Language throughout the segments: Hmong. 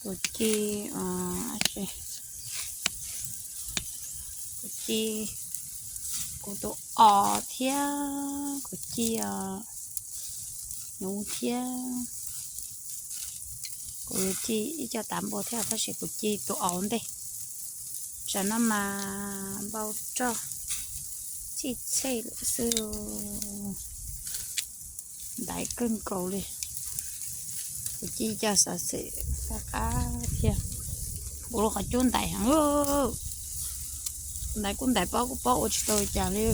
Kuv ci, kuv ci, kuv tus os thiab kuv ci hnyuv thiab kuv ci ib co tav npua thiab tab sis kuv ci tus os ua ntej. Tsam no mas npau roj txhij txhej lawm xwb. Ntaiv kawg nkaus li. Kuv ci cov xov xwm qab qab thiab. Kuv lub qhov cub ntaiv heev. Ntaiv kuj ntaiv, pob kuj pob, ua tsis tau li cas li.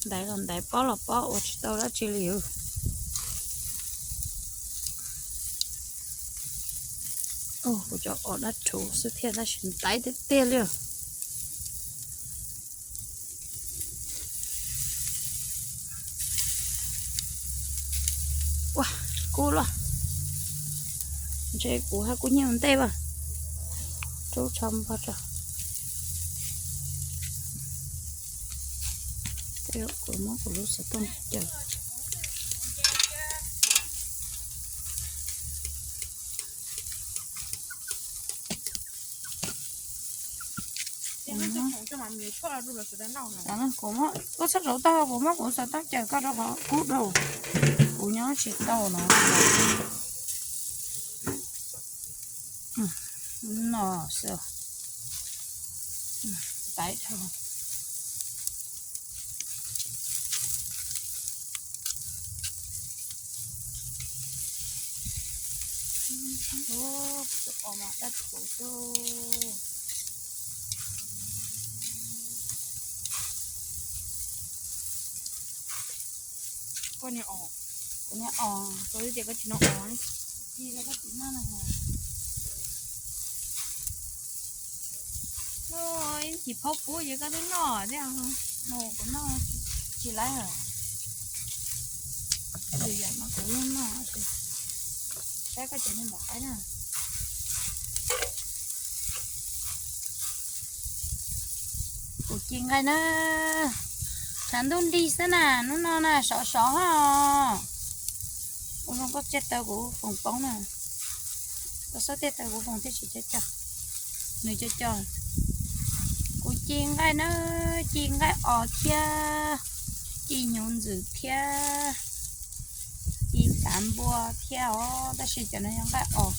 Ntaiv los ntaiv, pob los pob, ua tsis tau dab tsi li. Kuv cov os dab rhuv xwb thiab tab sis ntaiv tiag tiag li. Ua, kub luaj. Ntshe kuv haj kub nyiaj ua ntej as. Rub tsho npog rau. Kuv muab kuv lub xov tooj caws. Kuv muab, koj txhob rauv taub, kuv muab kuv xov tooj caws koj rau qhov kub dhau. Kuv nyob tsis tau no. No xwb. Ntaiv dhau. Tus os mas dab tsi xwb. Koj niag os, kuv niag os, kuv tias koj tsis noj os. Ci rau koj txiv noj no. Ib chim phaub pub ces koj twb noj thiab. Kuv noj tsis laib. Lwm yam mas kuv yeej noj. Saib koj cov niag mom qaib na. Kuv ci nqaij na. Tshav ntuj nrig xwb na, hnub no na sov sov ho. Ua zoo koj txiaj taw kuv foom poob na. Koj xob txiaj taw kuv foom thiaj tsis co co. Nws co co. Kuv ci nqaij na, ci nqaij os thiab, ci hnyuv ntxwm thiab, ci tav npua thiab os, tab sis cov no yog nqaij os,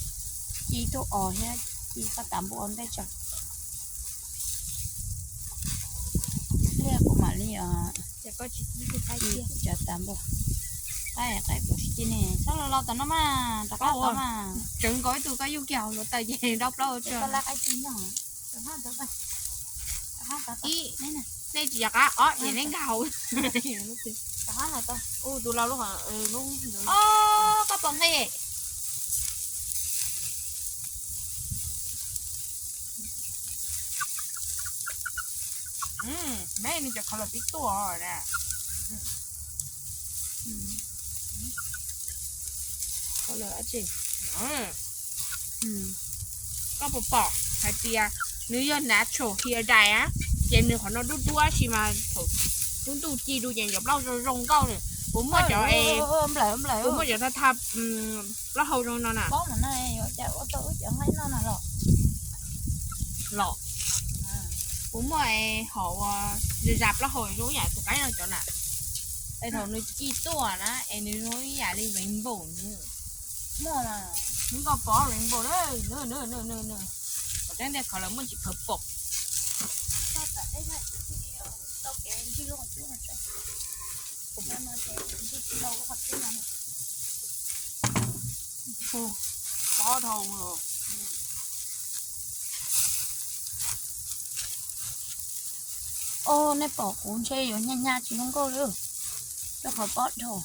ci tug os thiab, ci qhov tav npua ua ntej tso. Liaj kuv mam li os. Ci cov tav npua. Qaib, qaib kuv tsis ci ne, txhob los los tom no mas, rov qab tod mas. Tseev nkaus ib tug koj yuj kiag hauv hluav taws ces dob plaub tso. Ib, nej tsis rov qab os, ces neb nkag hauv. Tus laus lub, koj pom nqi. Neb nws cov qhov los tib tuaj na. Koj puas pom hais tias nws yog natural hair dye a, ces nws qhov no duab duab tab sis mas thaum lub ntuj ci dua ces cov plaub zoo zoo nkauj. Kuv muaj cov, kuv muaj cov tha tha plaub hau zoo no na. Los, kuv muaj hom uas zam zam plaub hau zoo ib yam tus qaib no cov na. Es thaum nws ci tuaj na es nws zoo ib yam li rainbow nws. Muaj mas, nws nkauj pom rainbow na. Kom teb ntej qhov lawv muaj ntsis purple. Pob dhau. Os, nej pom kuv ntshe yuav nyag nyag tsis zoo nkauj li, rau qhov pob dhau.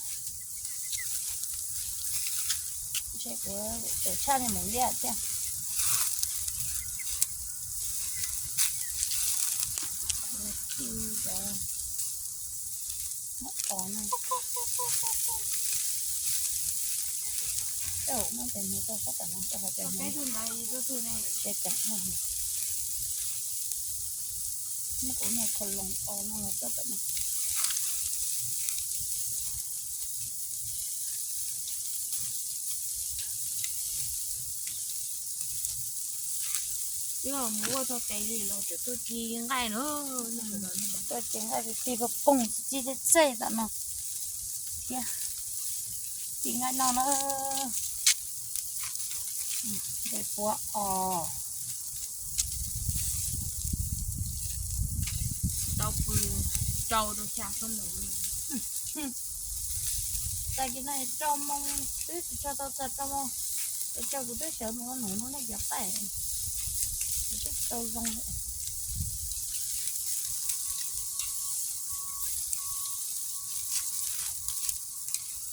Ntshe kuv tseem tshaj li mus liaj thiab. Os no. Muab kuv niag khaus loos os no los txog tom no. Ib mus ua txog kev li los tseem tuaj ci nqaij na. Tuaj ci nqaij ti pog poog ci txej txej tam no thiab. Ci nqaij no na. Nqaij puab os. Tau pw rau rau xya xub nus li. Tag kis no rau moo, twb tsis tshua tau txog rau moo, es rau kuv twb sawv mus ua nus no nej cov qaij, kuv twb tsis tau zoo li.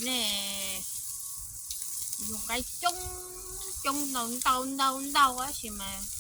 Nej yuav qaib coob coob ntau ntau ntau ntau tab sis mas